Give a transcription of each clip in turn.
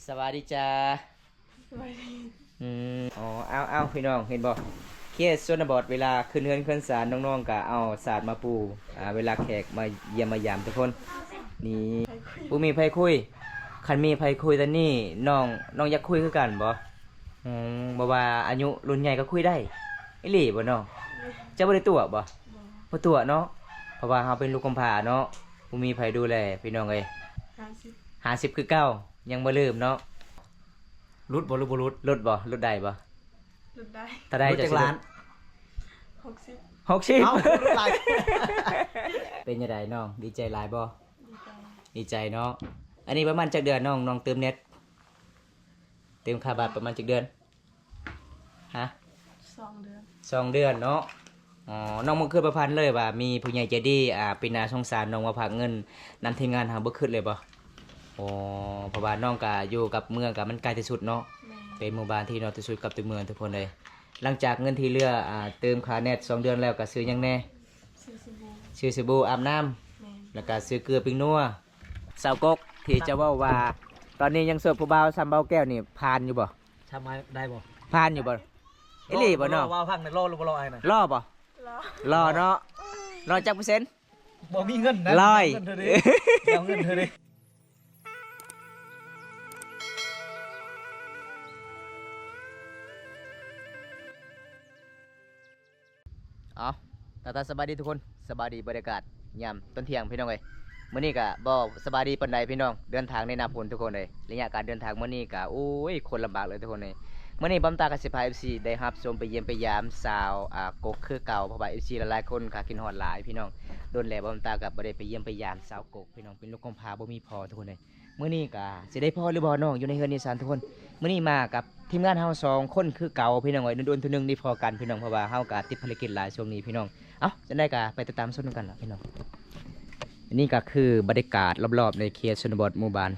ສະບາຍດີຈ້າ. ສະບາຍດີ. ອືມ ອໍ ເອົາໆ ພີ່ນ້ອງ ເຫັນບໍ່ ເຂດຊົນນະບົດ ເວລາຂຶ້ນເຮືອນຂຶ້ນຊານ ນ້ອງໆ ກໍເອົາສາດມາປູ ອ່າ ເວລາແຂກມາຢ້ຽມມາຢາມທຸກຄົນ. ນີ້ ບໍ່ມີໃຜຄຸຍ. ຄັນມີໃຜຄຸຍຕອນນີ້ ນ້ອງ ນ້ອງຢາກຄຸຍຄືກັນບໍ່? ອືມ ບໍ່ວ່າອາຍຸລຸ້ນໃຫຍ່ກໍຄຸຍໄດ້. ອີ່ຫຼີບໍ່ນ້ອງ? ເຈົ້າບໍ່ໄດ້ຕົວະບໍ່? ບໍ່ຕົວະເນາະ ເພາະວ່າເຮົາເປັນລູກກຳພ້າເນາະ ບໍ່ມີໃຜດູແລ ພີ່ນ້ອງເອີຍ. ຫ້າສິບ ຫ້າສິບຄືເກົ່າ ຍັງບໍ່ລືມເນາະ. ຫຼຸດບໍ່ ຫຼືບໍ່ຫຼຸດ? ຫຼຸດບໍ່? ຫຼຸດໄດ້ບໍ່? ຫຼຸດໄດ້. ເທົ່າໃດ? ຫຼຸດຈັກລ້ານ? ຫົກສິບ. ຫົກສິບ ເອົ້າ ຫຼຸດຫຼາຍ. ເປັນຈັ່ງໃດນ້ອງ ດີໃຈຫຼາຍບໍ່? ດີໃຈ ດີໃຈເນາະ. ອັນນີ້ປະມານຈັກເດືອນນ້ອງ ນ້ອງເຕີມເນັດ ເຕີມຄ່າບັດປະມານຈັກເດືອນ? ຮະ? ສອງເດືອນ. ສອງເດືອນເນາະ. ອໍ ນ້ອງບໍ່ຄິດບໍ່ຝັນເລີຍວ່າມີຜູ້ໃຫຍ່ໃຈດີ ອ່າ ເປັນໜ້າສົງສານນ້ອງມາຝາກເງິນນຳທີມງານເຮົາ ບໍ່ຄິດເລີຍບໍ່? ອໍ ເພາະວ່ານ້ອງກະຢູ່ກັບເມືອງກະມັນໄກທີ່ສຸດເນາະ. ແມ່ນ. ເປັນໝູ່ບ້ານທີ່ນ້ອຍທີ່ສຸດກັບຕົວເມືອງທຸກຄົນເລີຍ. ຫຼັງຈາກເງິນທີ່ເຫຼືອ ອ່າ ເຕີມຄ່າເນັດສອງເດືອນແລ້ວກະຊື້ຫຍັງແດ່? ຊື້ສະບູ ອາບນ້ຳ. ແມ່ນ. ແລ້ວກະຊື້ເກືອປີ້ງນົວ. ສາວກົກ ທີ່ເຈົ້າເວົ້າວ່າຕອນນີ້ຍັງໂສດ ຜູ້ບ່າວສ່ຳເບົາແກ້ວນີ້ ຜ່ານຢູ່ບໍ່? ຈຳໄດ້ບໍ່? ຜ່ານຢູ່ບໍ່? ອີ່ຫຼີບໍ່ນ້ອງ? ເວົ້າຟັງແດ່ ລໍຫຼືບໍ່ລໍອ້າຍນະ? ລໍບໍ່? ລໍ ລໍເນາະ. ລໍຈັກເປີເຊັນ? ບໍ່ມີເງິນນະ. ຮ້ອຍ. ເອົາເງິນເທື່ອເດ ເອົາເງິນເທື່ອເດ. ເອົາ ຕາຕາ ສະບາຍດີທຸກຄົນ ສະບາຍດີ ບັນຍາກາດຍາມຕອນທ່ຽງພີ່ນ້ອງເອີຍ. ມື້ນີ້ກະບໍ່ສະບາຍດີປານໃດພີ່ນ້ອງ ເດີນທາງໃນໜ້າຝົນທຸກຄົນເອີຍ. ໄລຍະການເດີນທາງມື້ນີ້ກະ ໂອ້ຍ ຄົນລຳບາກເລີຍທຸກຄົນເອີຍ. ມື້ນີ້ບອມຕາກະຊິພາເອັຟຊີໄດ້ຮັບຊົມ ໄປຢ້ຽມໄປຢາມສາວ ອ່າ ກົກຄືເກົ່າ ເພາະວ່າເອັຟຊີຫຼາຍໆຄົນກະຄິດຮອດຫຼາຍພີ່ນ້ອງ. ດົນແລ້ວບອມຕາກະບໍ່ໄດ້ໄປຢ້ຽມໄປຢາມສາວກົກພີ່ນ້ອງ ເປັນລູກກຳພ້າບໍ່ມີພໍ່ທຸກຄົນເອີຍ. ມື້ນີ້ກະຊິໄດ້ພໍ້ຫຼືບໍ່ນ້ອງ ຢູ່ໃນເຮືອນໃນຊານທຸກຄົນ. ມື້ນີ້ມາກັບທີມງານເຮົາສອງຄົນຄືເກົ່າພີ່ນ້ອງເອີຍ ດົນໆເທື່ອໜຶ່ງໄດ້ພໍ້ກັນພີ່ນ້ອງ ເພາະວ່າເຮົາກະຕິດພາລະກິດຫຼາຍຊ່ວງນີ້ພີ່ນ້ອງ. ເອົ້າ ຈັ່ງໃດກະໄປຕິດຕາມຊົມນຳກັນລະພີ່ນ້ອງ. ອັນນີ້ກະຄືບັນຍາກາດລອບໆໃນເຂດຊົນນະບົດ ໝູ່ບ້ານ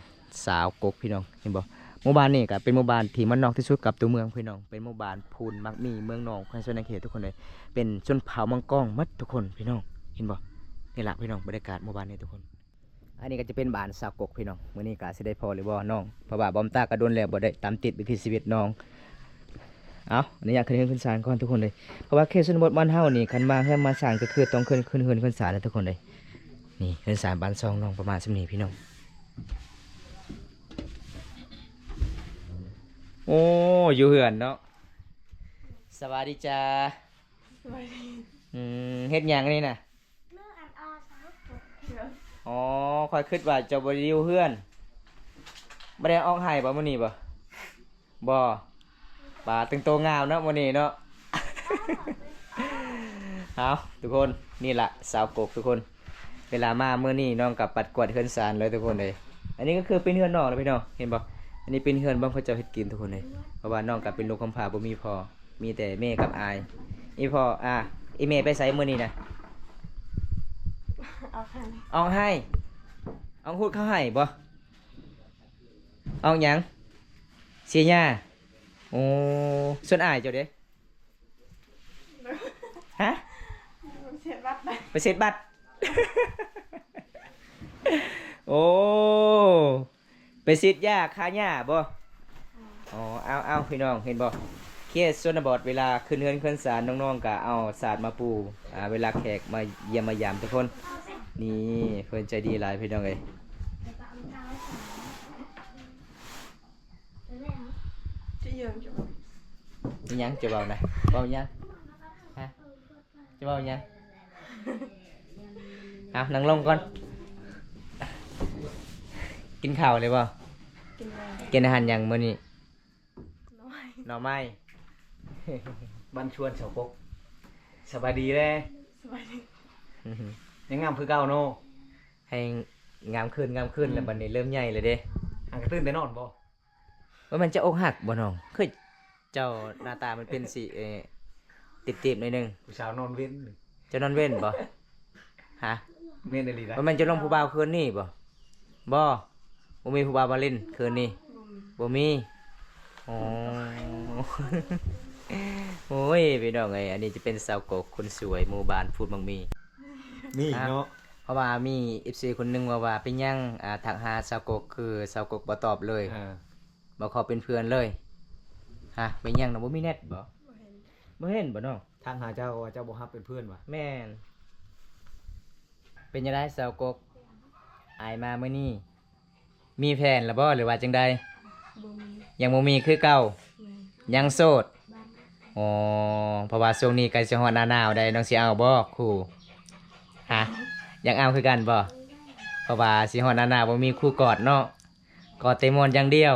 ສາວກົກພີ່ນ້ອງ ເຫັນບໍ່? ໝູ່ບ້ານນີ້ກະເປັນໝູ່ບ້ານທີ່ມັນນອກທີ່ສຸດກັບຕົວເມືອງພີ່ນ້ອງ ເປັນໝູ່ບ້ານພູນໝາກໝີ່ ເມືອງໜອງ ແຂວງສະຫວັນນະເຂດທຸກຄົນເອີຍ. ເປັນຊົນເຜົ່າມັງກອງໝົດທຸກຄົນພີ່ນ້ອງ ເຫັນບໍ່? ນີ້ລະພີ່ນ້ອງ ບັນຍາກາດໝູ່ບ້ານນີ້ທຸກຄົນ. ອັນນີ້ກໍຈະເປັນບ້ານສາວກົກພີ່ນ້ອງ ມື້ນີ້ກໍຊິໄດ້ພໍ້ຫຼືບໍ່ນ້ອງ ເພາະວ່າບອມຕາກໍດົນແລ້ວບໍ່ໄດ້ຕາມຕິດວິຖີຊີວິດນ້ອງ. ເອົາ ອະນຸຍາດຂຶ້ນເຮືອນຂຶ້ນຊານກ່ອນທຸກຄົນເອີຍ ເພາະວ່າເຂດຊົນນະບົດບ້ານເຮົານີ້ ຄັນມາເຮືອນມາຊານກໍຄືຕ້ອງຂຶ້ນ ຂຶ້ນເຮືອນຂຶ້ນຊານແລ້ວທຸກຄົນເອີຍ. ນີ້ເຮືອນຊານບ້ານຊ່ອງນ້ອງປະມານສ່ຳນີ້ພີ່ນ້ອງ. ໂອ້ ຢູ່ເຮືອນເນາະ. ສະບາຍດີຈ້າ. ສະບາຍດີ. ອືມ ເຮັດຫຍັງອັນນີ້ນະ? ອໍ ຂ້ອຍຄິດວ່າເຈົ້າບໍ່ໄດ້ຢູ່ເຮືອນ. ບໍ່ໄດ້ອອກໄຮ່ບໍ່ມື້ນີ້ບໍ່? ບໍ່. ປາ ແຕ່ງໂຕງາມເນາະມື້ນີ້ເນາະ. ເອົາ ທຸກຄົນ ນີ້ລະສາວກົກທຸກຄົນ ເວລາມາມື້ນີ້ນ້ອງກໍປັດກວາດເຮືອນຊານເລີຍທຸກຄົນເອີຍ. ອັນນີ້ກໍຄືເປັນເຮືອນນ້ອງນະພີ່ນ້ອງ ເຫັນບໍ່? ອັນນີ້ເປັນເຮືອນບ່ອນເຂົາເຈົ້າເຮັດກິນທຸກຄົນເອີຍ ເພາະວ່ານ້ອງກໍເປັນລູກກຳພ້າບໍ່ມີພໍ່. ມີແຕ່ແມ່ກັບອ້າຍ. ອີ່ພໍ່ ອ່າ ອີ່ແມ່ໄປໃສມື້ນີ້ນະ? ອອກໄຮ່. ອອກໄຮ່? ອອກຫູດເຂົ້າໄຮ່ບໍ່? ອອກຫຍັງ? ເສຍຫຍ້າ. ໂອ້ ສ່ວນອ້າຍເຈົ້າເດ? ຮະ? ໄປເຊັດບັດ. ໄປເຊັດບັດ. ໂອ້ ໄປສີດຢາຂ້າຫຍ້າບໍ່? ອໍ ເອົາໆ ພີ່ນ້ອງ ເຫັນບໍ່? ເຂດຊົນນະບົດ ເວລາຂຶ້ນເຮືອນຂຶ້ນຊານ ນ້ອງໆກໍເອົາສາດມາປູ ອ່າ ເວລາແຂກມາຢ້ຽມມາຢາມທຸກຄົນ. ນີ້ ເພິ່ນໃຈດີຫຼາຍພີ່ນ້ອງເອີຍ. ອີ່ຫຍັງຈະເວົ້ານະ? ເວົ້າຫຍັງ? ຮະ? ຈະເວົ້າຫຍັງ? ເອົາ ນັ່ງລົງກ່ອນ. ກິນເຂົ້າແລ້ວບໍ່? ກິນແລ້ວ. ກິນອາຫານຫຍັງມື້ນີ້? ໜໍ່ໄມ້. ໜໍ່ໄມ້. ບ້ານຊວນສາວກົກ. ສະບາຍດີເດ້. ສະບາຍດີ. ຍັງງາມຄືເກົ່າເນາະ. ໃຫ້ງາມຂຶ້ນ ງາມຂຶ້ນ. ອືມ. ແລ້ວບັດນີ້ເລີ່ມໃຫຍ່ແລ້ວເດ້. ຫາກະຕື່ນແຕ່ນອນບໍ່? ວ່າແມ່ນເຈົ້າອົກຫັກບໍ່ນ້ອງ? ຄືເຈົ້າໜ້າຕາມັນເປັນສີ ເອີ ຕີບໆໜ້ອຍໜຶ່ງ. ຜູ້ສາວນອນເວັນ. ເຈົ້ານອນເວັນບໍ່? ຮະ? ແມ່ນອີ່ຫຼີນະ. ວ່າແມ່ນເຈົ້າລົມຜູ້ບ່າວຄືນນີ້ບໍ່? ບໍ່ ບໍ່ມີຜູ້ບ່າວມາຫຼິ້ນຄືນນີ້? ບໍ່ມີ. ອໍ ໂອ້ຍ ພີ່ນ້ອງເອີຍ ອັນນີ້ຈະເປັນສາວກົກຄົນສວຍ ໝູ່ບ້ານພູນໝາກໝີ່. ມີເນາະ. ເພາະວ່າມີເອັຟຊີຄົນໜຶ່ງເວົ້າວ່າ ເປັນຫຍັງ ອ່າ ທັກຫາສາວກົກ ຄືສາວກົກບໍ່ຕອບເລີຍ. ເອີ. ບໍ່ຂໍເປັນເພື່ອນເລີຍ. ຮະ ເປັນຫຍັງນະ ບໍ່ມີແນັດບໍ່? ບໍ່ເຫັນ ບໍ່ເຫັນບໍ່ນ້ອງ? ທັກຫາເຈົ້າວ່າເຈົ້າບໍ່ຮັບເປັນເພື່ອນວ່າ. ແມ່ນ. ເປັນຈັ່ງໃດສາວກົກ ອ້າຍມາມື້ນີ້ ມີແຟນແລ້ວບໍ່ ຫຼືວ່າຈັ່ງໃດ? ບໍ່ມີ ຍັງບໍ່ມີຄືເກົ່າ. ແມ່ນ ຍັງໂສດ. ອໍ ເພາະວ່າຊ່ວງນີ້ໃກ້ຊິຮອດໜ້າໜາວໄດ໋ ນ້ອງຊິເອົາບໍ່ຄູ່? ຮະ ຍັງເອົາຄືກັນບໍ່? ເພາະວ່າຊິຮອດໜ້າໜາວ ບໍ່ມີຄູ່ກອດເນາະ ກອດແຕ່ໝອນຢ່າງດຽວ.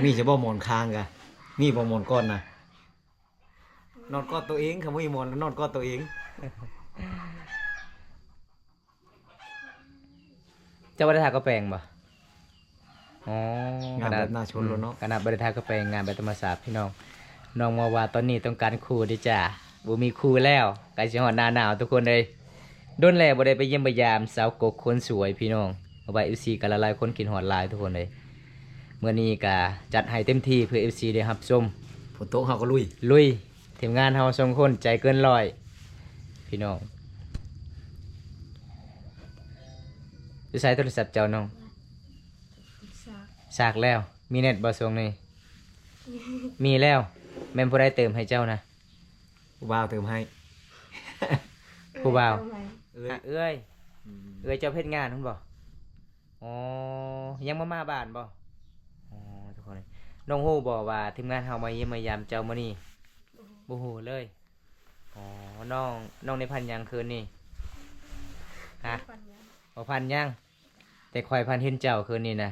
ມີສະບໍ່ໝອນຂ້າງກະ ມີບໍ່ໝອນກ້ອນນະ? ນອນກອດໂຕເອງ ຄັນບໍ່ມີໝອນນອນກອດໂຕເອງ. ເຈົ້າບໍ່ໄດ້ທາກາວແປງບໍ່? ອໍ ງາມແບບໜ້າຊົນໂລດເນາະ. ຂະໜາດບໍ່ໄດ້ທາກາວແປງ ງາມແບບທຳມະຊາດພີ່ນ້ອງ. ນ້ອງມາວ່າຕອນນີ້ຕ້ອງການຄູ່ເດ້ຈ້າ ບໍ່ມີຄູ່ແລ້ວ ໃກ້ຊິຮອດໜ້າໜາວທຸກຄົນເອີຍ. ດົນແລ້ວບໍ່ໄດ້ໄປຢ້ຽມໄປຢາມສາວກົກຄົນສວຍພີ່ນ້ອງ ເພາະວ່າເອັຟຊີກໍຫຼາຍໆຄົນຄິດຮອດຫຼາຍທຸກຄົນເອີຍ. ມື້ນີ້ກໍຈັດໃຫ້ເຕັມທີ່ເພື່ອເອັຟຊີໄດ້ຮັບຊົມ. ຝົນຕົກເຮົາກໍລຸຍ ລຸຍ. ທີມງານເຮົາສອງຄົນໃຈເກີນຮ້ອຍພີ່ນ້ອງ. ຢູ່ໃສໂທລະສັບເຈົ້ານ້ອງ? ສາກ ສາກແລ້ວ. ມີແນັດບໍ່ຊ່ວງນີ້? ມີແລ້ວ. ແມ່ນຜູ້ໃດເຕີມໃຫ້ເຈົ້ານະ? ຜູ້ບ່າວເຕີມໃຫ້. ຜູ້ບ່າວ ເອື້ອຍ ເອື້ອຍ. ອືມ ເອື້ອຍເຈົ້າເຮັດງານພຸ້ນບໍ່? ອໍ ຍັງບໍ່ມາບ້ານບໍ່? ອໍ ທຸກຄົນ ນ້ອງຮູ້ບໍ່ວ່າທີມງານເຮົາມາຢ້ຽມມາຢາມເຈົ້າມື້ນີ້? ບໍ່ຮູ້ ບໍ່ຮູ້ເລີຍ. ອໍ ນ້ອງ ນ້ອງໄດ້ຝັນຫຍັງຄືນນີ້? ຮະ ບໍ່ຝັນຫຍັງ ບໍ່ຝັນຫຍັງ. ແຕ່ຂ້ອຍຝັນເຫັນເຈົ້າຄືນນີ້ນະ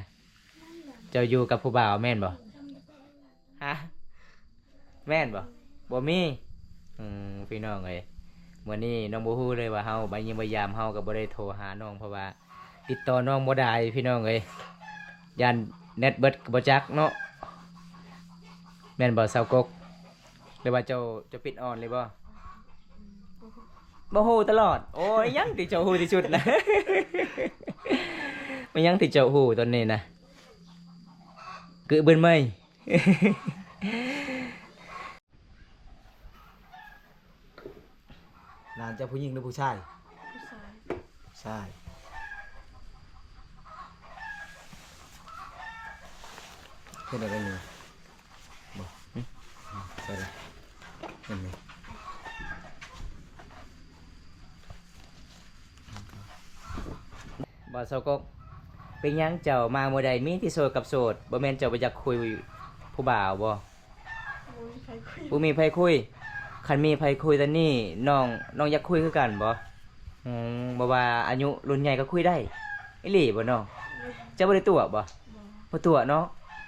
ເຈົ້າຢູ່ກັບຜູ້ບ່າວແມ່ນບໍ່? ຮະ ແມ່ນບໍ່? ບໍ່ມີ. ອືມ ພີ່ນ້ອງເອີຍ ມື້ນີ້ນ້ອງບໍ່ຮູ້ເລີຍວ່າເຮົາມາຢ້ຽມມາຢາມ ເຮົາກໍບໍ່ໄດ້ໂທຫານ້ອງ ເພາະວ່າຕິດຕໍ່ນ້ອງບໍ່ໄດ້ພີ່ນ້ອງເອີຍ ຢ້ານແນັດເບິດກໍບໍ່ຈັກເນາະ. ແມ່ນບໍ່ສາວກົກ? ຫຼືວ່າເຈົ້າ ເຈົ້າປິດອ່ອນເລີຍບໍ່? ບໍ່ຮູ້ຕະຫຼອດ. ໂອ້ຍ ຫຍັງທີ່ເຈົ້າຮູ້ທີ່ສຸດນະ? ແມ່ນຫຍັງທີ່ເຈົ້າຮູ້ຕອນນີ້ນະ? ກືເບິ່ນໄໝ? ຫຼານເຈົ້າຜູ້ຍິງຫຼືຜູ້ຊາຍ? ຜູ້ຊາຍ. ຜູ້ຊາຍ. ເຮັດອະໄລນີ້? ບໍ່. ຫຶ? ໃສ່ລະ ເຫັນບໍ່? ບໍ່ ສາວກົກ ເປັນຫຍັງເຈົ້າມາມື້ໃດມີແຕ່ໂສດກັບໂສດ? ບໍ່ແມ່ນເຈົ້າບໍ່ຢາກຄຸຍຜູ້ບ່າວບໍ່? ບໍ່ມີໃຜຄຸຍ ບໍ່ມີໃຜຄຸຍ. ຄັນມີໃຜຄຸຍຕອນນີ້ ນ້ອງ ນ້ອງຢາກຄຸຍຄືກັນບໍ່? ອືມ ບໍ່ວ່າອາຍຸລຸ້ນໃຫຍ່ກໍຄຸຍໄດ້. ອີ່ຫຼີບໍ່ນ້ອງ? ເຈົ້າບໍ່ໄດ້ຕົວະບໍ່? ບໍ່ ບໍ່ຕົວະເນາະ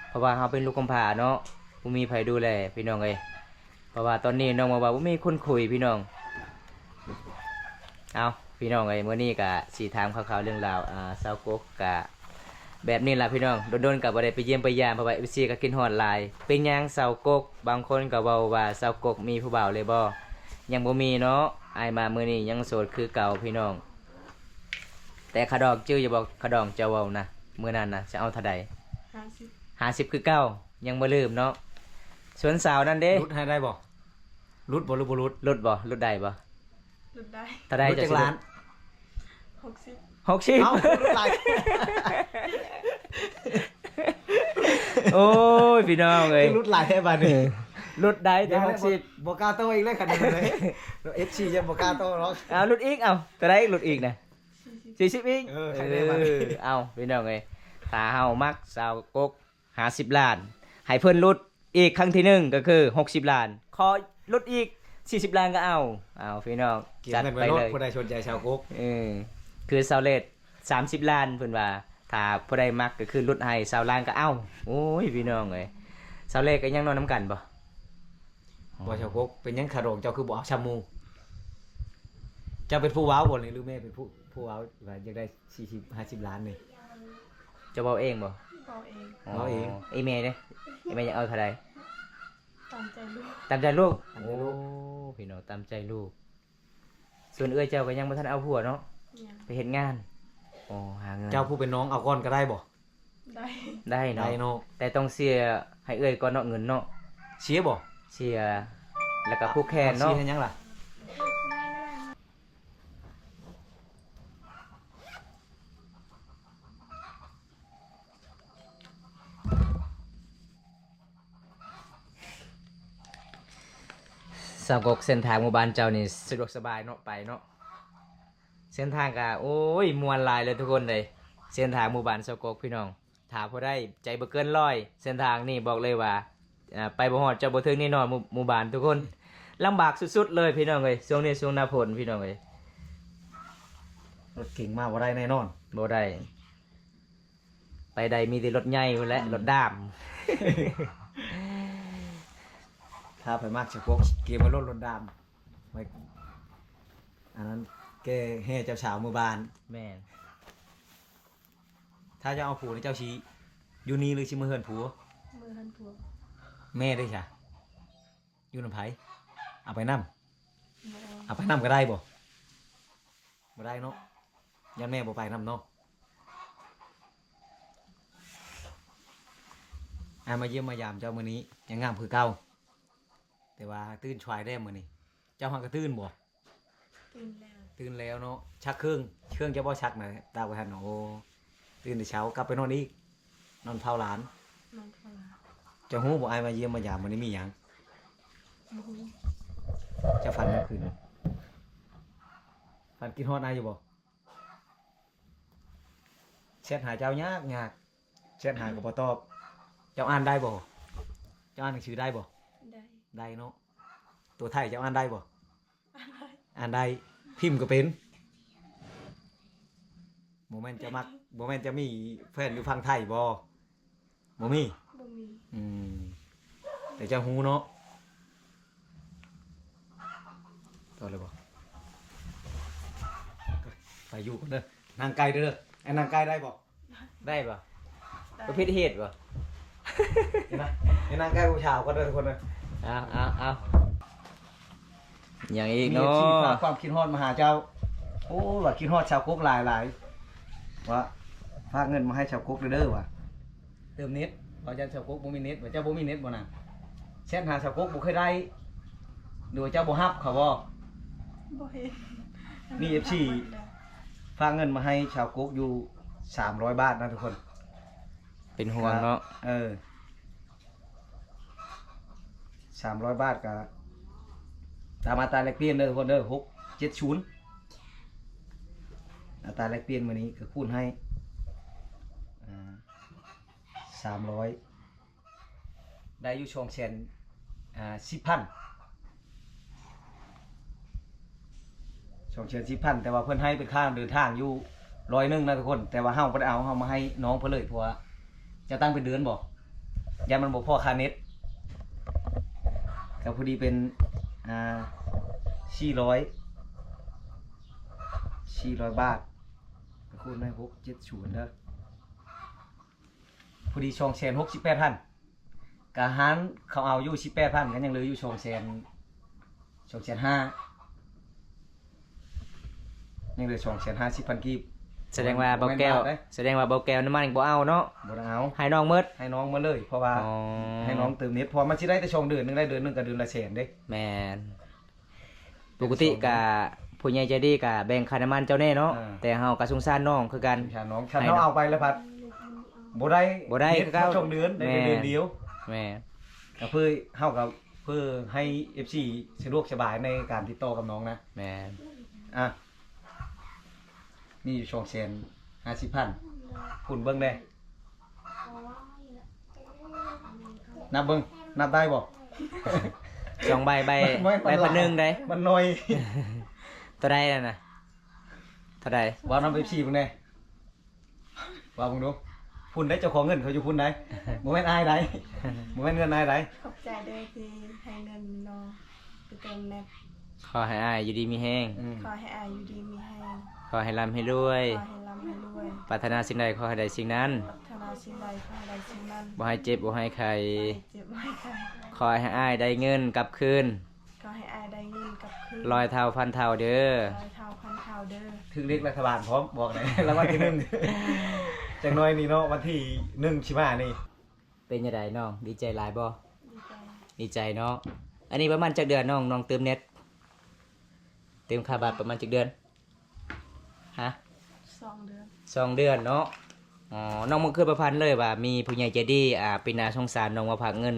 ເພາະວ່າເຮົາເປັນລູກກຳພ້າເນາະ ບໍ່ມີໃຜດູແລ ພີ່ນ້ອງເອີຍ. ເພາະວ່າຕອນນີ້ນ້ອງມາວ່າບໍ່ມີຄົນຄຸຍພີ່ນ້ອງ. ເອົາ ພີ່ນ້ອງເອີຍ ມື້ນີ້ກະຊິຖາມຂ່າວໆເລື່ອງລາວ ອາ ສາວກົກ ກະແບບນີ້ລະພີ່ນ້ອງ ດົນໆກະບໍ່ໄດ້ໄປຢ້ຽມໄປຢາມ ເພາະວ່າເອັຟຊີກະຄິດຮອດຫຼາຍ. ເປັນຫຍັງສາວກົກ ບາງຄົນກະເວົ້າວ່າສາວກົກມີຜູ້ບ່າວແລ້ວບໍ່? ຍັງບໍ່ມີເນາະ ອ້າຍມາມື້ນີ້ຍັງໂສດຄືເກົ່າພີ່ນ້ອງ. ແຕ່ຄ່າດອງຈື່ຢູ່ບໍ່? ຄ່າດອງເຈົ້າເວົ້ານະ ມື້ນັ້ນນະ ຈະເອົາເທົ່າໃດ? ຫ້າສິບ ຫ້າສິບຄືເກົ່າ ຍັງບໍ່ລືມເນາະ. ສ່ວນສາວນັ້ນເດ້ ຫຼຸດໃຫ້ໄດ້ບໍ່? ຫຼຸດບໍ່ ຫຼືບໍ່ຫຼຸດ? ຫຼຸດບໍ່? ຫຼຸດໄດ້ບໍ່? ຫຼຸດໄດ້. ເທົ່າໃດ? ຫຼຸດຈັກລ້ານ? ຫົກສິບ. ຫົກສິບ? ເອົ້າ ຫຼຸດຫຼາຍ. ໂອ້ຍ ພີ່ນ້ອງເອີຍ ຫຼຸດຫຼາຍແທ້ບາດນີ້. ຫຼຸດໄດ້ແຕ່ຫົກສິບ ບໍ່ກ້າຕໍ່ອີກແລ້ວ ຄັນນັ້ນເລີຍ ເອັຟຊີຍັງບໍ່ກ້າຕໍ່ເນາະ. ເອົາ ຫຼຸດອີກ ເອົາ ເທົ່າໃດຫຼຸດອີກນະ? ສີ່ສິບອີກ. ເອີ ໃຄແນ່ບາດນີ້. ເອົາ ພີ່ນ້ອງເອີຍ ຖ້າເຮົາມັກສາວກົກ ຫ້າສິບລ້ານ ໃຫ້ເພິ່ນຫຼຸດອີກຄັ້ງທີໜຶ່ງກໍຄືຫົກສິບລ້ານ ຂໍຫຼຸດອີກສີ່ສິບລ້ານກໍເອົາ. ເອົາ ພີ່ນ້ອງ ຈັດໄປເລີຍ ຜູ້ໃດສົນໃຈສາວກົກ. ເອີ ຄືສາວເລດ ສາມສິບລ້ານ ເພິ່ນວ່າ ຖ້າຜູ້ໃດມັກກໍຄືຫຼຸດໃຫ້ຊາວລ້ານກໍເອົາ. ໂອ້ຍ ພີ່ນ້ອງເອີຍ ສາວເລດກໍຍັງນອນນຳກັນບໍ່? ບໍ່ ສາວກົກ ເປັນຫຍັງຄ່າດອງເຈົ້າຄືບໍ່ເອົາຊ່ຳໝູ່? ເຈົ້າເປັນຜູ້ເວົ້າບໍ່ນີ້ ຫຼືແມ່ເປັນຜູ້ ຜູ້ເວົ້າວ່າຢາກໄດ້ສີ່ສິບ ຫ້າສິບລ້ານນີ້? ເຈົ້າເວົ້າເອງບໍ່? ເວົ້າເອງ. ອໍ ເວົ້າເອງ. ອີແມ່ເດ້? ອີແມ່ຢາກເອົາເທົ່າໃດ? ຕາມໃຈລູກ. ຕາມໃຈລູກ. ຕາມໃຈລູກ. ໂອ້ ພີ່ນ້ອງ ຕາມໃຈລູກ. ສ່ວນເອື້ອຍເຈົ້າກໍຍັງບໍ່ທັນເອົາຜົວເນາະ? ຍັງ. ໄປເຮັດງານ. ອໍ ຫາເງິນ. ເຈົ້າຜູ້ເປັນນ້ອງເອົາກ່ອນກໍໄດ້ບໍ່? ໄດ້ ໄດ້ເນາະ ໄດ້ເນາະ ແຕ່ຕ້ອງເສຍໃຫ້ເອື້ອຍກ່ອນເນາະ ເງິນເນາະ. ເສຍບໍ່? ເສຍ ແລ້ວກໍຜູກແຂນເນາະ. ເສຍເຮັດຫຍັງລະ? ເສຍ ສາວກົກ ເສັ້ນທາງໝູ່ບ້ານເຈົ້ານີ້ສະດວກສະບາຍເນາະ ໄປເນາະ. ເສັ້ນທາງກະ ໂອ້ຍ ມ່ວນຫຼາຍເລີຍທຸກຄົນເລີຍ. ເສັ້ນທາງໝູ່ບ້ານສາວກົກ ພີ່ນ້ອງ ຖ້າຜູ້ໃດໃຈບໍ່ເກີນຮ້ອຍ ເສັ້ນທາງນີ້ບອກເລີຍວ່າ ອ່າ ໄປບໍ່ຮອດ ຈອດບໍ່ເຖິງແນ່ນອນ ໝູ່ ໝູ່ບ້ານທຸກຄົນ. ລຳບາກສຸດໆເລີຍພີ່ນ້ອງເອີຍ ຊ່ວງນີ້ຊ່ວງໜ້າຝົນພີ່ນ້ອງເອີຍ. ລົດເກັງມາບໍ່ໄດ້ແນ່ນອນ ບໍ່ໄດ້. ໄປໄດ້ມີແຕ່ລົດໃຫຍ່ພຸ້ນແຫຼະ ອືມ ລົດດ້າມ. ຖ້າໃຜມັກສາວກົກ ກຽມໄວ້ໂລດ ລົດດ້າມ ໄວ້ ອັນນັ້ນ ແກ່ແຫ່ເຈົ້າສາວມື້ບ້ານ. ແມ່ນ. ຖ້າເຈົ້າເອົາຜົວນີ້ ເຈົ້າຊິຢູ່ນີ້ ຫຼືຊິເມືອເຮືອນຜົວ? ເມືອເຮືອນຜົວ. ແມ່ເດ້ຊະ? ຢູ່ນຳໃຜ? ເອົາໄປນຳ? ບໍ່ເອົາ. ເອົາໄປນຳກໍໄດ້ບໍ່? ບໍ່ໄດ້ເນາະ ຢ້ານແມ່ບໍ່ໄປນຳເນາະ. ອ້າຍມາຢ້ຽມມາຢາມເຈົ້າມື້ນີ້ ຍັງງາມຄືເກົ່າ ແຕ່ວ່າຕື່ນສວາຍແດ່ມື້ນີ້. ເຈົ້າຫາກະຕື່ນບໍ່? ຕື່ນແລ້ວ. ຕື່ນແລ້ວເນາະ. ຊັກເຄື່ອງ ເຄື່ອງເຈົ້າບໍ່ຊັກນະ ຕາກໄວ້ຫັ້ນ. ໂອ້ ຕື່ນແຕ່ເຊົ້າ ກັບໄປນອນອີກ ນອນເຝົ້າຫຼານ. ນອນເຝົ້າຫຼານ. ເຈົ້າຮູ້ບໍ່ ອ້າຍມາຢ້ຽມມາຢາມມື້ນີ້ມີຫຍັງ? ບໍ່ຮູ້. ເຈົ້າຝັນເມື່ອຄືນ ຝັນຄິດຮອດອ້າຍຢູ່ບໍ່? ແຊັດຫາເຈົ້າຍາກໆ ແຊັດຫາກໍບໍ່ຕອບ. ເຈົ້າອ່ານໄດ້ບໍ່? ເຈົ້າອ່ານໜັງສືໄດ້ບໍ່? ໄດ້. ໄດ້ເນາະ. ຕົວໄທເຈົ້າອ່ານໄດ້ບໍ່? ອ່ານໄດ້. ພິມກໍເປັນ. ບໍ່ແມ່ນເຈົ້າມັກ ບໍ່ແມ່ນເຈົ້າມີແຟນຢູ່ຝັ່ງໄທບໍ່? ບໍ່ມີ? ບໍ່ມີ. ອືມ ແຕ່ເຈົ້າຮູ້ເນາະ. ຕໍ່ເລີຍບໍ່? ໄປຢູ່ກ່ອນເດີ ນັ່ງໃກ້ເດີ. ໄອ້ນັ່ງໃກ້ໄດ້ບໍ່? ໄດ້ບໍ່? ໄດ້. ບໍ່ຜິດເຫດບໍ່? ເຫັນນະ ເຫັນນັ່ງໃກ້ຜູ້ສາວກ່ອນເດີທຸກຄົນເດີ. ເອົາ ເອົາ ເອົາ ຫຍັງອີກເນາະ? ມີເອັຟຊີຝາກຄວາມຄິດຮອດມາຫາເຈົ້າ. ໂອ້ ວ່າຄິດຮອດສາວກົກຫຼາຍໆ ວ່າຝາກເງິນມາໃຫ້ສາວກົກເດີ ວ່າເຕີມເນັດ ວ່າຢ້ານສາວກົກບໍ່ມີເນັດ. ວ່າເຈົ້າບໍ່ມີເນັດບໍ່ນະ? ແຊັດຫາສາວກົກບໍ່ເຄີຍໄດ້ ຫຼືວ່າເຈົ້າບໍ່ຮັບເຂົາບໍ່? ບໍ່ເຫັນ. ມີເອັຟຊີຝາກເງິນມາໃຫ້ສາວກົກຢູ່ສາມຮ້ອຍບາດນະທຸກຄົນ. ເປັນຫ່ວງເນາະ. ເອີ ສາມຮ້ອຍບາດກະຕາມອັດຕາແລກປ່ຽນເດີທຸກຄົນເດີ ຫົກເຈັດສູນ. ອັດຕາແລກປ່ຽນມື້ນີ້ກະຄູນໃຫ້ ອ່າ ສາມຮ້ອຍ ໄດ້ຢູ່ສອງແສນ ອ່າ ສິບພັນ ສອງແສນສິບພັນ. ແຕ່ວ່າເພິ່ນໃຫ້ເປັນຄ່າເດີນທາງຢູ່ຮ້ອຍໜຶ່ງນະທຸກຄົນ. ແຕ່ວ່າເຮົາບໍ່ໄດ້ເອົາ ເຮົາມາໃຫ້ນ້ອງເພິ່ນເລີຍ ເພາະວ່າຈະຕັ້ງເປັນເດືອນບໍ່ ຢ້ານມັນບໍ່ພໍຄ່າເນັດ. ກໍພໍດີເປັນ ອ່າ ສີ່ຮ້ອຍ ສີ່ຮ້ອຍບາດ ກໍຄູນໃຫ້ຫົກເຈັດສູນເດີ. ພໍດີສອງແສນຫົກສິບແປດພັນ. ກະຫານເຂົາເອົາຢູ່ສິບແປດພັນ ກໍຍັງເຫຼືອຢູ່ສອງແສນ ສອງແສນຫ້າ ຍັງເຫຼືອສອງແສນຫ້າສິບພັນກີບ. ສະແດງວ່າເບົາແກ້ວ ສະແດງວ່າເບົາແກ້ວນ້ຳມັນບໍ່ເອົາເນາະ? ບໍ່ໄດ້ເອົາ ໃຫ້ນ້ອງໝົດ. ໃຫ້ນ້ອງໝົດເລີຍ ເພາະວ່າ ອໍ ໃຫ້ນ້ອງເຕີມເນັດ ເພາະວ່າມັນຊິໄດ້ແຕ່ສອງເດືອນ ໜຶ່ງໄດ້ເດືອນໜຶ່ງກໍເດືອນລະແສນເດ້. ແມ່ນ. ປົກກະຕິກະຜູ້ໃຫຍ່ໃຈດີກະແບ່ງຄ່ານ້ຳມັນເຈົ້າແດ່ເນາະ. ເອີ ແຕ່ເຮົາກະສົງສານນ້ອງຄືກັນ ສົງສານນ້ອງ. ຄັນເຮົາເອົາໄປແລ້ວພັດບໍ່ໄດ້ ບໍ່ໄດ້ ເນັດ ຄືເກົ່າ ສອງເດືອນ ໄດ້ແຕ່ເດືອນດຽວ. ແມ່ນ. ກະເພື່ອ ເຮົາກະເພື່ອໃຫ້ເອັຟຊີສະດວກສະບາຍໃນການຕິດຕໍ່ກັບນ້ອງນະ. ແມ່ນ. ອ່ະ ມີຢູ່ສອງແສນຫ້າສິບພັນ ພຸ້ນເບິ່ງແດ່. ນັບເບິ່ງ ນັບໄດ້ບໍ່? ສອງໃບ ໃບ ໃບພັນໜຶ່ງເດ້ ມັນໜ້ອຍ. ເທົ່າໃດນັ້ນນະ? ເທົ່າໃດ? ເວົ້ານຳເອັຟຊີເບິ່ງແດ່ ເວົ້າເບິ່ງດູ. ພຸ້ນໄດ໋ ເຈົ້າຂອງເງິນເຂົາຢູ່ພຸ້ນໄດ໋ ບໍ່ແມ່ນອ້າຍໄດ໋ ບໍ່ແມ່ນເງິນອ້າຍໄດ໋. ຂອບໃຈເດີທີ່ໃຫ້ເງິນນ້ອງໄປເຕີມແມັດ. ຂໍໃຫ້ອ້າຍຢູ່ດີມີແຮງ. ອືມ ຂໍໃຫ້ອ້າຍຢູ່ດີມີແຮງ. ຂໍໃຫ້ລ່ຳໃຫ້ລວຍ. ຂໍໃຫ້ລ່ຳໃຫ້ລວຍ. ປາດຖະໜາສິ່ງໃດຂໍໃຫ້ໄດ້ສິ່ງນັ້ນ. ປາດຖະໜາສິ່ງໃດຂໍໃຫ້ໄດ້ສິ່ງນັ້ນ. ບໍ່ໃຫ້ເຈັບບໍ່ໃຫ້ໄຂ້. ບໍ່ໃຫ້ເຈັບບໍ່ໃຫ້ໄຂ້. ຂໍໃຫ້ອ້າຍໄດ້ເງິນກັບຄືນ. ຂໍໃຫ້ອ້າຍໄດ້ເງິນກັບຄືນ ຮ້ອຍເທົ່າພັນເທົ່າເດີ. ຮ້ອຍເທົ່າພັນເທົ່າເດີ. ຖືກເລກລັດຖະບານພ້ອມ ບອກແດ່ ລາງວັນທີໜຶ່ງ ຈັກໜ້ອຍນີ້ເນາະ ວັນທີໜຶ່ງຊິມານີ້. ເປັນຈັ່ງໃດນ້ອງ ດີໃຈຫຼາຍບໍ່? ດີໃຈ. ດີໃຈເນາະ. ອັນນີ້ປະມານຈັກເດືອນນ້ອງ ນ້ອງເຕີມເນັດ ເຕີມຄ່າບັດປະມານຈັກເດືອນ? ຮະ? ສອງເດືອນ. ສອງເດືອນເນາະ. ອໍ ນ້ອງບໍ່ຄິດບໍ່ຝັນເລີຍວ່າມີຜູ້ໃຫຍ່ໃຈດີ ອ່າ ເປັນໜ້າສົງສານນ້ອງມາຝາກເງິນ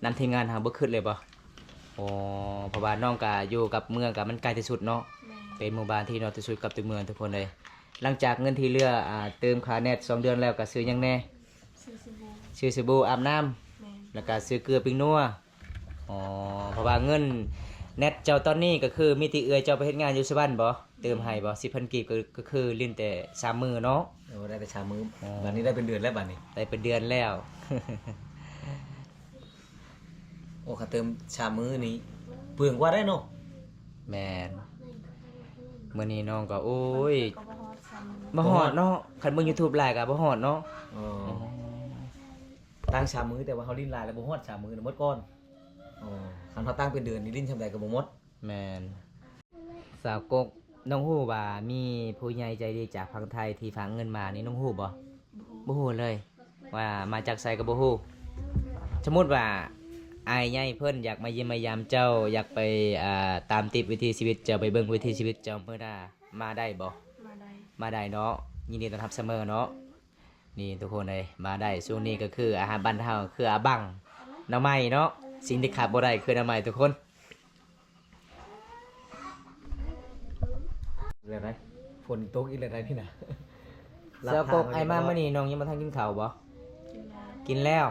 ນຳທີມງານເຮົາ ບໍ່ຄິດເລີຍບໍ່? ໂອ້ ອໍ ເພາະວ່ານ້ອງກະຢູ່ກັບເມືອງກະມັນໃກ້ທີ່ສຸດເນາະ. ແມ່ນ. ເປັນໝູ່ບ້ານທີ່ນ້ອຍທີ່ສຸດກັບຕົວເມືອງທຸກຄົນເລີຍ. ຫຼັງຈາກເງິນທີ່ເຫຼືອ ອ່າ ເຕີມຄ່າແນັດສອງເດືອນແລ້ວ ກະຊື້ຫຍັງແດ່? ຊື້ສະບູ ຊື້ສະບູອາບນ້ຳ. ແມ່ນ. ແລ້ວກະຊື້ເກືອປີ້ງນົວ. ອໍ ເພາະວ່າເງິນແນັດເຈົ້າຕອນນີ້ ກະຄືມີແຕ່ເອື້ອຍເຈົ້າໄປເຮັດງານຢູ່ສະຫວັນບໍ? ແມ່ນ. ເຕີມໃຫ້ບໍ? ສິບພັນກີບ ກະ ກະຄືຫຼິ້ນແຕ່ສາມມື້ເນາະ. ໂອ້ ໄດ້ໄປສາມມື້. ອໍ ບາດນີ້ໄດ້ເປັນເດືອນແລ້ວບາດນີ້. ໄດ້ເປັນເດືອນແລ້ວ. ໂອ້ ຄັນເຕີມສາມມື້ນີ້ເປືອງກວ່າໄດ໋ເນາະ. ແມ່ນ. ມື້ນີ້ນ້ອງກໍ ໂອ້ຍ ບາງເທື່ອກໍບໍ່ຮອດສາມມື້ ບໍ່ຮອດເນາະ. ຄັນເບິ່ງຢູທູບຫຼາຍກໍບໍ່ຮອດເນາະ. ອໍ ອໍ ຕັ້ງສາມມື້ ແຕ່ວ່າເຮົາຫຼິ້ນຫຼາຍແລ້ວບໍ່ຮອດສາມມື້ນະ ໝົດກ່ອນ. ອໍ ຄັນເຮົາຕັ້ງເປັນເດືອນນີ້ຫຼິ້ນຊ່ຳໃດກໍບໍ່ໝົດ. ແມ່ນ. ສາວກົກ ນ້ອງຮູ້ວ່າມີຜູ້ໃຫຍ່ໃຈດີຈາກຝັ່ງໄທທີ່ຝາກເງິນມານີ້ ນ້ອງຮູ້ບໍ່? ບໍ່ຮູ້ ບໍ່ຮູ້ເລີຍ ວ່າມາຈາກໃສກໍບໍ່ຮູ້. ສົມມຸດວ່າອ້າຍໃຫຍ່ເພິ່ນຢາກມາຢ້ຽມມາຢາມເຈົ້າ ຢາກໄປ ອ່າ ຕາມຕິດວິຖີຊີວິດເຈົ້າ ໄປເບິ່ງວິຖີຊີວິດເຈົ້າ ມື້ໜ້າມາໄດ້ບໍ່? ມາໄດ້ ມາໄດ້ເນາະ. ຍິນດີຕ້ອນຮັບສະເໝີເນາະ. ນີ້ທຸກຄົນເອີຍ ມາໄດ້. ຊ່ວງນີ້ກໍຄືອາຫານບ້ານເຮົາ ຄືອາບັງ ໜໍ່ໄມ້ເນາະ. ສິ່ງທີ່ຂາດບໍ່ໄດ້ຄືໜໍ່ໄມ້ທຸກຄົນ. ແບບໃດ? ຝົນຕົກອີກແລ້ວໃດ໋ພີ່ນະ. ສາວກົກ ອ້າຍມາມື້ນີ້ນ້ອງຍັງບໍ່ທັນກິນເຂົ້າບໍ່? ກິນແລ້ວ ກິນແລ້ວ.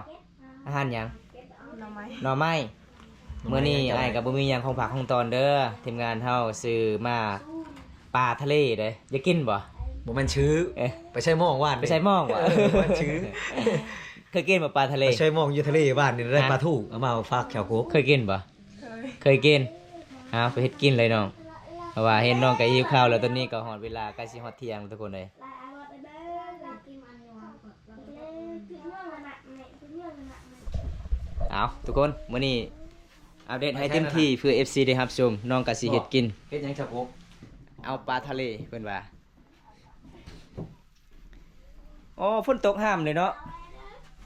ອາຫານຫຍັງ? ໜໍ່ໄມ້ ໜໍ່ໄມ້. ມື້ນີ້ອ້າຍກໍບໍ່ມີຫຍັງຂອງຝາກຂອງຕ້ອນເດີ ທີມງານເຮົາຊື້ມາ ປາທະເລເດ້. ຢາກກິນບໍ່? ບໍ່ແມ່ນຊື້ ເອີ ໄປໃສ່ໝ້ອງວານ ໄປໃສ່ໝ້ອງບໍ່? ເອີ ບໍ່ແມ່ນຊື້. ເຄີຍກິນບໍ່ປາທະເລ? ໄປໃສ່ໝ້ອງຢູ່ທະເລວານນີ້ ໄດ້ປາທູກ ເອົາມາຝາກສາວກົກ. ເຄີຍກິນບໍ່? ເຄີຍ ເຄີຍກິນ. ເອົາ ໄປເຮັດກິນເລີຍນ້ອງ ເພາະວ່າເຫັນນ້ອງກໍຫິວເຂົ້າແລ້ວ. ຕອນນີ້ກໍຮອດເວລາໃກ້ຊິຮອດທ່ຽງແລ້ວທຸກຄົນເອີຍ. ເອົາ ທຸກຄົນ ມື້ນີ້ອັບເດດໃຫ້ເຕັມທີ່ເພື່ອເອັຟຊີໄດ້ຮັບຊົມ. ນ້ອງກະຊິເຮັດກິນ. ເຮັດຫຍັງສາວກົກ? ເອົາປາທະເລເພິ່ນວ່າ. ໂອ້ ຝົນຕົກຫ້າມເລີຍເນາະ.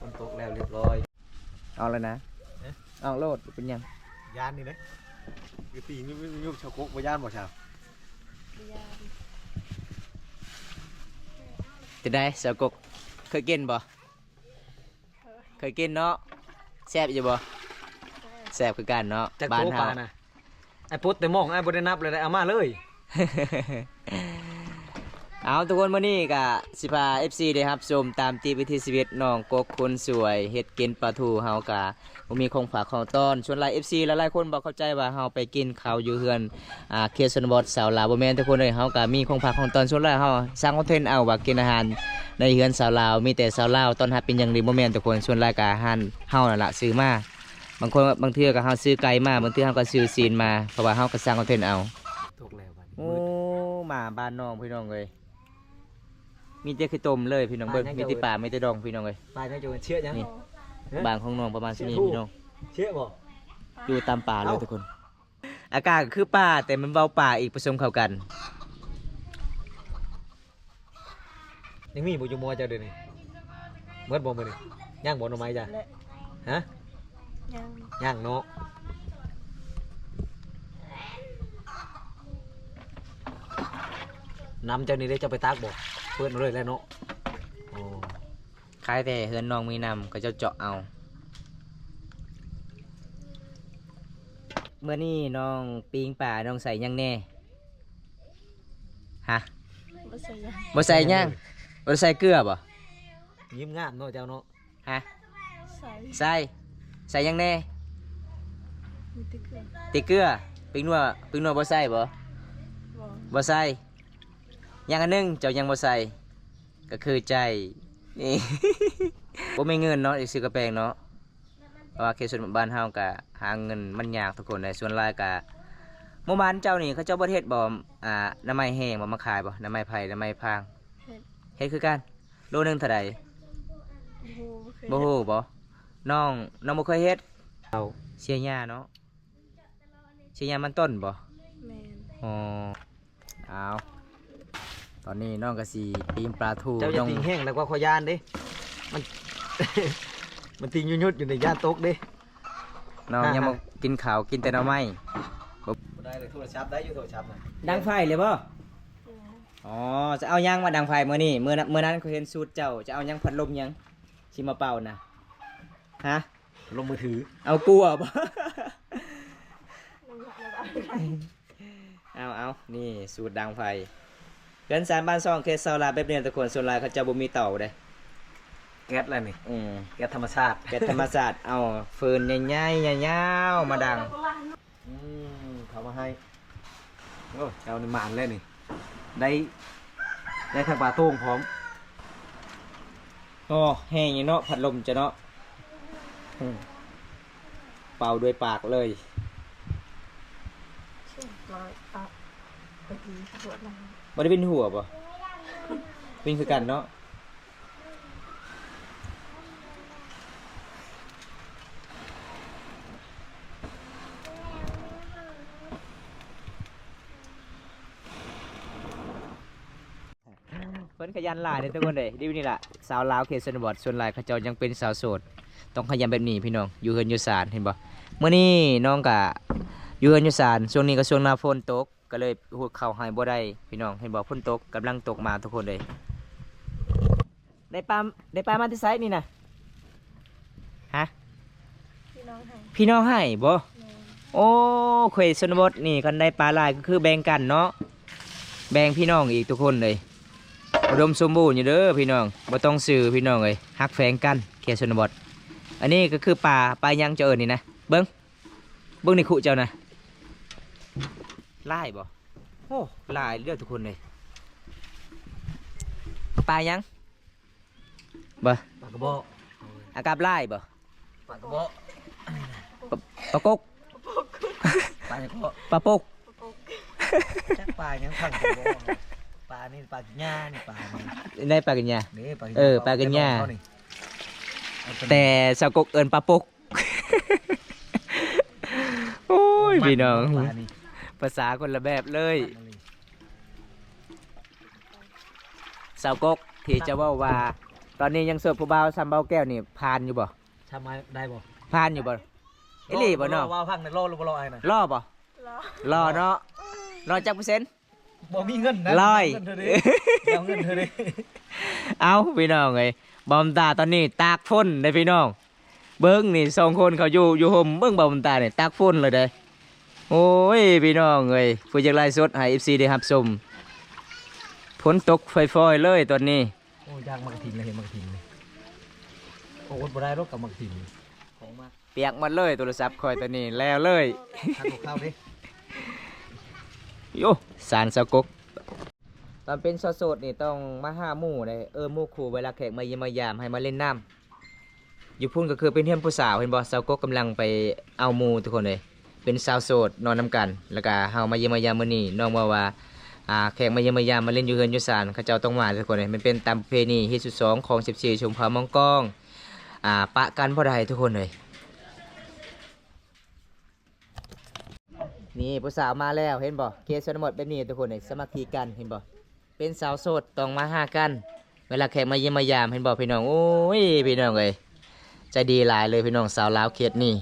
ຝົນຕົກແລ້ວຮຽບຮ້ອຍ. ເອົາແລ້ວນະ. ເອີ ເອົາໂລດ ເປັນຫຍັງ? ຢ້ານນີ້ເດ້ ຄືຕີຍຸບໆ ສາວກົກ ບໍ່ຢ້ານບໍ່ສາວ? ບໍ່ຢ້ານ. ເປັນໃດສາວກົກ ເຄີຍກິນບໍ່? ເຄີຍກິນເນາະ. ແຊບຢູ່ບໍ່? ແຊບ ແຊບຄືກັນເນາະ. ຈັກໂຕປານະ? ອ້າຍປົດແຕ່ໝ້ອງ ອ້າຍບໍ່ໄດ້ນັບເລີຍ ເອົາມາເລີຍ. ເອົາ ທຸກຄົນ ມື້ນີ້ກະຊິພາເອັຟຊີໄດ້ຮັບຊົມຕາມຕິດວິຖີຊີວິດນ້ອງກົກຄົນສວຍ ເຮັດກິນປາທູ. ເຮົາກະບໍ່ມີຂອງຝາກຂອງຕ້ອນ. ສ່ວນຫຼາຍເອັຟຊີຫຼາຍໆຄົນບໍ່ເຂົ້າໃຈວ່າເຮົາໄປກິນເຂົ້າຢູ່ເຮືອນ ອ່າ ເຂດຊົນນະບົດຊາວລາວ. ບໍ່ແມ່ນທຸກຄົນເອີຍ ເຮົາກະມີຂອງຝາກຂອງຕ້ອນ. ສ່ວນຫຼາຍເຮົາສ້າງຄອນເທັນເອົາວ່າກິນອາຫານໃນເຮືອນຊາວລາວ ມີແຕ່ຊາວລາວຕ້ອນຮັບເປັນຢ່າງດີ. ບໍ່ແມ່ນທຸກຄົນ ສ່ວນຫຼາຍກະອາຫານເຮົານັ້ນລະຊື້ມາ. ບາງຄົນ ບາງເທື່ອກໍເຮົາຊື້ໄກ່ມາ ບາງເທື່ອເຮົາກໍຊື້ຊີ້ນມາ ເພາະວ່າເຮົາກໍສ້າງຄອນເທັນເອົາ. ຕົກແລ້ວບາດນີ້. ໂອ້ ມາບ້ານນ້ອງພີ່ນ້ອງເອີຍ ມີແຕ່ຂີ້ຕົມເລີຍພີ່ນ້ອງເບິ່ງ. ມີແຕ່ປາ ມີແຕ່ດອງພີ່ນ້ອງເອີຍ. ປາຫຍັງ? ເຊຍຫຍັງ? ນີ້ ບ້ານຂອງນ້ອງປະມານສ່ຳນີ້ພີ່ນ້ອງ. ເຊຍບໍ່? ຢູ່ຕາມປ່າເລີຍທຸກຄົນ. ອາກາດກໍຄືປ່າ ແຕ່ມັນເວົ້າປ່າອີກ ປະສົມເຂົ້າກັນ. ຍັງມີບໍ່ຢູ່ມົວເຈົ້າດຽວນີ້? ເໝິດບໍ່ມື້ນີ້? ຍັງບໍ່ໜໍ່ໄມ້ຈ້ະ? ແລະ ຮະ? ຍັງ ຍັງເນາະ. ນຳເຈົ້ານີ້ເດ້ ເຈົ້າໄປຕັກບໍ່? ເປີດມາເລີຍແຫຼະເນາະ. ໂອ້ ຂາຍແຕ່ເຮືອນນ້ອງມີນ້ຳ ເຂົາເຈົ້າເຈາະເອົາ. ມື້ນີ້ນ້ອງປີ້ງປາ ນ້ອງໃສ່ຫຍັງແດ່? ຮະ? ບໍ່ໃສ່ຫຍັງ ບໍ່ໃສ່ຫຍັງ. ບໍ່ໄດ້ໃສ່ເກືອບໍ່? ຍິ້ມງາມເນາະເຈົ້າເນາະ. ຮະ? ໃສ່ ໃສ່ ໃສ່ຫຍັງແດ່? ມີແຕ່ເກືອ ແຕ່ເກືອ. ປີ້ງນົວ ປີ້ງນົວບໍ່ໃສ່ບໍ່? ບໍ່ ບໍ່ໃສ່. ຫຍັງອັນໜຶ່ງເຈົ້າຍັງບໍ່ໃສ່ ກໍຄືໃຈ. ບໍ່ມີເງິນເນາະ ຊິຊື້ກະແປງເນາະ. ເພາະວ່າເຂດຊົນນະບົດບ້ານເຮົາກະຫາເງິນມັນຍາກທຸກຄົນເລີຍ. ສ່ວນຫຼາຍກະ ໝູ່ບ້ານເຈົ້ານີ້ເຂົາເຈົ້າບໍ່ເຮັດບໍ່ ອ່າ ໜໍ່ໄມ້ແຫ້ງບໍ່ ມາຂາຍບໍ່? ໜໍ່ໄມ້ໄຜ່ ໜໍ່ໄມ້ພາງ. ເຮັດ ເຮັດຄືກັນ. ໂລໜຶ່ງເທົ່າໃດ? ບໍ່ຮູ້ ບໍ່ຮູ້ບໍ່? ນ້ອງ ນ້ອງບໍ່ເຄີຍເຮັດ. ເອົາ ເສຍຫຍ້າເນາະ. ຊິຍາມມັນຕົ້ນບໍ່? ແມ່ນ. ອໍ ອ້າວ ຕອນນີ້ນ້ອງກໍຊິປີ້ງປາທູ. ເຈົ້າຢ່າຕີງແຮງ ແລ້ວກໍຂ້ອຍຢ້ານເດ້ ມັນ ມັນຕີງຍຸດໆຢູ່ນີ້ ຢ້ານຕົກເດ້. ນ້ອງຍັງບໍ່ກິນເຂົ້າ ກິນແຕ່ໜໍ່ໄມ້. ບໍ່ໄດ້ເລີຍ ໂທລະສັບໄດ້ຢູ່ ໂທລະສັບນະ. ດັງໄຟເລີຍບໍ່? ອໍ ຈະເອົາຫຍັງມາດັງໄຟມື້ນີ້? ມື້ນັ້ນ ມື້ນັ້ນຂ້ອຍເຫັນສູດເຈົ້າ ຈະເອົາຫຍັງ ພັດລົມຫຍັງ ຊິມາເປົ່ານະ? ຮະ? ລົມມືຖື. ເອົາກົວບໍ່? ເອົາໆ ນີ້ສູດດັງໄຟ ເຮືອນຊານບ້ານຊ່ອງເຂດຊາວລາວແບບນີ້ທຸກຄົນ ສ່ວນຫຼາຍເຂົາເຈົ້າບໍ່ມີເຕົາເດ້ ແກັດແຫຼະນີ້ ອືມ ແກັດທຳມະຊາດ ແກັດທຳມະຊາດ ເອົາຟືນໃຫຍ່ໆຍາວໆມາດັງ ອືມ ເຂົາມາໃຫ້ ໂອ້ ເຈົ້ານີ້ໝານແລ້ວນີ້ ໄດ້ ໄດ້ທັງປາໂຕ່ງພ້ອມ ໂອ້ ແຮງຢູ່ເນາະ ພັດລົມເຈົ້າເນາະ ອືມ ເປົ່າດ້ວຍປາກເລີຍ ບໍ່ໄດ້ວິນຫົວບໍ່? ວິນຄືກັນເນາະ. ເພິ່ນຂະຫຍັນຫຼາຍເດ້ທຸກຄົນເດ້ ດີນີ້ລະ ຊາວລາວເຂດຊົນນະບົດ ສ່ວນຫຼາຍເຂົາເຈົ້າຍັງເປັນສາວໂສດ ຕ້ອງຂະຫຍັນແບບນີ້ພີ່ນ້ອງ ຢູ່ເຮືອນຢູ່ຊານ ເຫັນບໍ່? ມື້ນີ້ນ້ອງກະຢູ່ເຮືອນຢູ່ຊານ ຊ່ວງນີ້ກະຊ່ວງໜ້າຝົນຕົກ ກະເລີຍຫຸດເຂົ້າໄຮ່ບໍ່ໄດ້ພີ່ນ້ອງ ເຫັນບໍ່? ຝົນຕົກ ກຳລັງຕົກມາທຸກຄົນເອີຍ ໄດ້ປາ ໄດ້ປາມາແຕ່ໃສນີ້ນະ? ຮະ? ພີ່ນ້ອງໃຫ້ ພີ່ນ້ອງໃຫ້ບໍ່? ແມ່ນ ໂອ້ ເຂດຊົນນະບົດນີ້ ຄັນໄດ້ປາຫຼາຍກະຄືແບ່ງກັນເນາະ ແບ່ງພີ່ນ້ອງອີກທຸກຄົນເອີຍ ອຸດົມສົມບູນຢູ່ເດີພີ່ນ້ອງ ບໍ່ຕ້ອງຊື້ພີ່ນ້ອງເອີຍ ຮັກແພງກັນ ເຂດຊົນນະບົດ ອັນນີ້ກະຄືປາ ປາຫຍັງເຈົ້າເອີ້ນນີ້ນະ? ເບິ່ງ ເບິ່ງໃນຄຸເຈົ້ານະ ຫຼາຍບໍ່? ໂອ້ ຫຼາຍເດີທຸກຄົນເອີຍ ປາຫຍັງ? ບໍ່ ປາກະບອກ ອາກາບຫຼາຍບໍ່? ປາກະບອກ ປາ ປາກົກ ປາຫຍັງເກາະ? ປາປົກ ຈັກປາຫຍັງຟັງກະບອກ ປານີ້ປາກິນຍານີ້ ປານີ້ ໄດ້ປາກິນຍາ ເດ້ ປາກິນຍາ ເອີ ປາກິນຍາ ເຂົານີ້ ແຕ່ຊາວກົກເອີ້ນປາປົກ ໂອ້ຍ ໂອ້ຍ ພີ່ນ້ອງ ປານີ້ ພາສາຄົນລະແບບເລີຍ ມັນອີ່ຫຼີ ຊາວກົກ ທີ່ເຈົ້າເວົ້າວ່າ ຕອນນີ້ຍັງໂສດຜູ້ບ່າວຊ່ຳເບົາແກ້ວນີ້ ຜ່ານຢູ່ບໍ່? ຊ່ຳໄດ້ບໍ່? ຜ່ານຢູ່ບໍ່? ອີ່ຫຼີບໍ່ນ້ອງ? ເວົ້າຟັງແດ່ ຫຼໍ່ຫຼືບໍ່ຫຼໍ່ອ້າຍນະ? ຫຼໍ່ບໍ່? ຫຼໍ່ ຫຼໍ່ເນາະ ຫຼໍ່ຈັກເປີເຊັນ? ບໍ່ມີເງິນນະ ຮ້ອຍ ເງິນເທົ່າໃດ ເອົາເງິນເທົ່າໃດ? ເອົ້າ ພີ່ນ້ອງເອີຍ ບ່າວບຸນຕາຕອນນີ້ຕາກຝົນເດ້ພີ່ນ້ອງ ເບິ່ງນີ້ ສອງຄົນເຂົາຢູ່ ຢູ່ຮົ່ມ ເບິ່ງບ່າວບຸນຕານີ້ຕາກຝົນເລີຍເດ້ ໂອ້ຍ ພີ່ນ້ອງເອີຍ ຜູ້ຢາກໄລຟ໌ສົດໃຫ້ເອັຟຊີໄດ້ຮັບຊົມ ຝົນຕົກຝອຍໆເລີຍຕອນນີ້ ໂອ້ຍ ຢາກໝາກກະຖິນເລີຍ ເຫັນໝາກກະຖິນນີ້ ໂອ້ ອົດບໍ່ໄດ້ດອກກັບໝາກກະຖິນນີ້ ຂອງມາກ ປຽກໝົດເລີຍ ໂທລະສັບຂ້ອຍຕອນນີ້ແລ້ວເລີຍ ທານບໍ່ເຂົ້າເດ້ ໂອ້ ສານຊາວກົກ ຕອນເປັນສາວໂສດນີ້ຕ້ອງມາຫາໝູ່ເດ້ ເອີ້ນໝູ່ຄູ່ ເວລາແຂກມາຢ້ຽມມາຢາມໃຫ້ມາຫຼິ້ນນຳ ຢູ່ພຸ້ນກະຄືເປັນເຮືອນຜູ້ສາວ ເຫັນບໍ່? ຊາວກົກກຳລັງໄປເອົາໝູ່ທຸກຄົນເອີຍ ເປັນສາວໂສດນອນນຳກັນ ລະກະເຮົາມາຢ້ຽມມາຢາມມື້ນີ້ ນ້ອງເວົ້າວ່າ ອ່າ ແຂກມາຢ້ຽມມາຢາມມາຫຼິ້ນຢູ່ເຮືອນຢູ່ຊານ ເຂົາເຈົ້າຕ້ອງມາທຸກຄົນເອີຍ ມັນເປັນຕາມປະເພນີຮີດສຸດສອງຂອງສິບສີ່ຊຸມເຜົ່າມົ້ງກອງ ອ່າ ປະກັນບໍ່ໄດ້ທຸກຄົນເອີຍ. ນີ້ຜູ້ສາວມາແລ້ວ ເຫັນບໍ່? ເຂດຊົນນະບົດແບບນີ້ທຸກຄົນເອີຍ ສາມັກຄີກັນ ເຫັນບໍ່? ເປັນສາວໂສດຕ້ອງມາຫາກັນ ເວລາແຂກມາຢ້ຽມມາຢາມ ເຫັນບໍ່ພີ່ນ້ອງ? ໂອ້ຍ ພີ່ນ້ອງເອີຍ ໃຈດີຫຼາຍເລີຍພີ່ນ້ອງ ສາວລາວເຂດນີ້